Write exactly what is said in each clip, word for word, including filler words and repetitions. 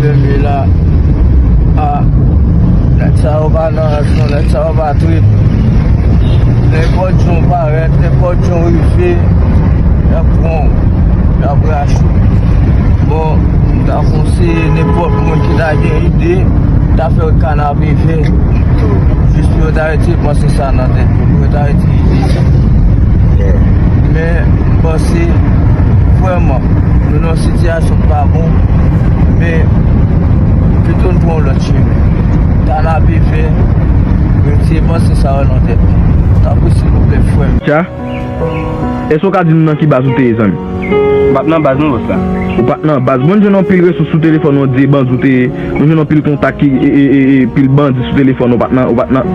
Fèmen la. A, nèg sa yo pa nan rans non, nèg sa yo pa trèt. Nenpòt jan w parèt, nenpòt jan w rive, y ap pran w, y ap rache w. Bon, m ta konseye nenpòt moun ki ta gen ide, ta fè kanapevè, jis pou yo ta retire panse sa nan tèt yo, pou yo ta retire ide sa. Men, m panse, vrèman, nou nan sitiyasyon k pa bon, men pito n pran yon lòt chemen. Kanapevè, retire panse sa yo nan tèt nou. Tanpri, silvouplè, frè m. Tcha, èske w ka di nou nan ki baz ou te ye, zanmi? M pa t nan baz non, bòs la. Ou pa t nan baz. Bon, nou jwenn anpil resous sou telefòn ou, di baz ou te ye. Nou jwenn anpil kontak ki, e, e, e, e, pil bandi sou telefòn ou, pa t nan, ou pa t nan.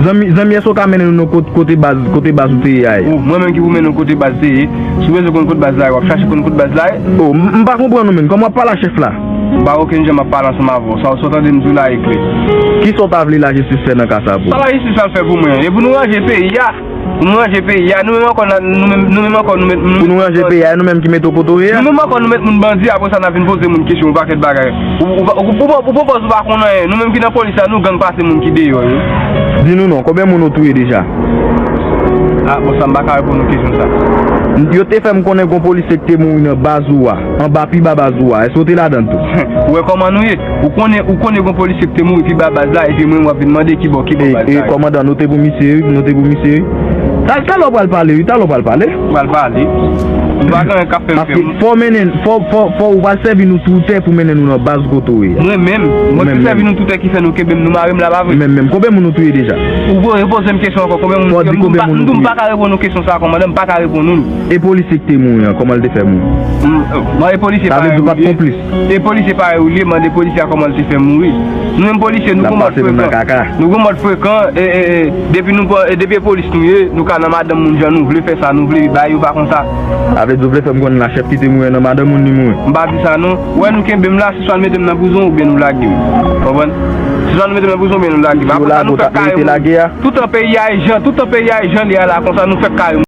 Zanmi, zanmi, èske w ka mennen nou nan kot-, kote baz, kote baz ou te ye a ye? O, mwen menm ki pou mennen w kote baz te ye. Si w bezwen konn kot baz la ye, w ap chache konn kot baz la ye. O, m, m pa konprann ou menm. Kòman w ap pale a chèf la? M pa okenn jan m ap pale ansanm avè w. Sa w, sa w tande m di w la e klè. Kisa w ta vle lajistis fè nan ka sa pou ou? Sa lajistis pral fè pou mwen? E pou nou ranje peyi a. Pou nou ranje peyi a, nou menm ankò, n a, nou menm, nou menm ankò, nou met, nou Pou nou ranje peyi a, e nou menm ki mete w kote w ye a? Nou menm ankò, nou met moun bandi, apre sa, n a vin poze moun kesyon, yon pakèt bagay. Ou, ou, ou, ou, ou, ou, ou panse ou pa konn anyen. Nou menm ki nan polis la, nou gang pase moun ki deyò yo. Di nou non, konbyen moun ou touye deja? A, bon, sa m pa ka reponn ou kesyon sa. Yo te fè m konnen gon polisye ki te mouri nan baz ou a, anba pi ba baz ou a. Èske w te ladan l tou? Ou wè kòman nou ye? Ou konnen, ou konnen gon polisye ki te mouri pi ba baz la, epi mwen, w ap vin mande ki bò, ki bò baz la ye. Kòmandan, note pou misye, wi, note pou misye, wi. Tal-, talè w pral pale, wi, talè w pral pale. Pral pale. M pa gen anyen k ap fè m fè. Paske fò w mennen, fò, fò, fò ou pral sèvi nou toutè pou mennen nou nan baz kote w ye. Mwen menm, mwen ki sèvi nou toutè ki fè nou kenbe m, nou mare m la, pa vre? Menm, menm. Konbyen moun ou touye deja? Ou repoze m kesyon ankò, konbyen moun m touye? M di w m pa ka reponn ou kesyon sa, kòmandan, m pa ka reponn ou l. E polisye ki te mouri an, kòman l te fè mouri? Bon, e polisye pa konplis. E polisye parèy ou li ye, mande polisye a kòman l te fè mouri. Nou menm polisye, nou gon mòd frekan. Nou gon mòd frekan, e, e, e, depi nou pran, e, depi e polis nou ye, nou ka nan madanm moun jan nou vle, fè sa nou vle, bagay yo pa konsa. Sa vle di w vle fè m konnen la chèf ki te mouri an nan madanm moun li mouri? M pa di sa non. Ou wè nou kenbe m la, se swa nou mete m nan prizon oubyen nou lage m. Konprann? Se swa nou mete m nan prizon oubyen nou lage m. Apre sa, nou fè kare moun. Toutan peyi a e jan, toutan peyi a e jan li a la, konsa nou fè kare moun.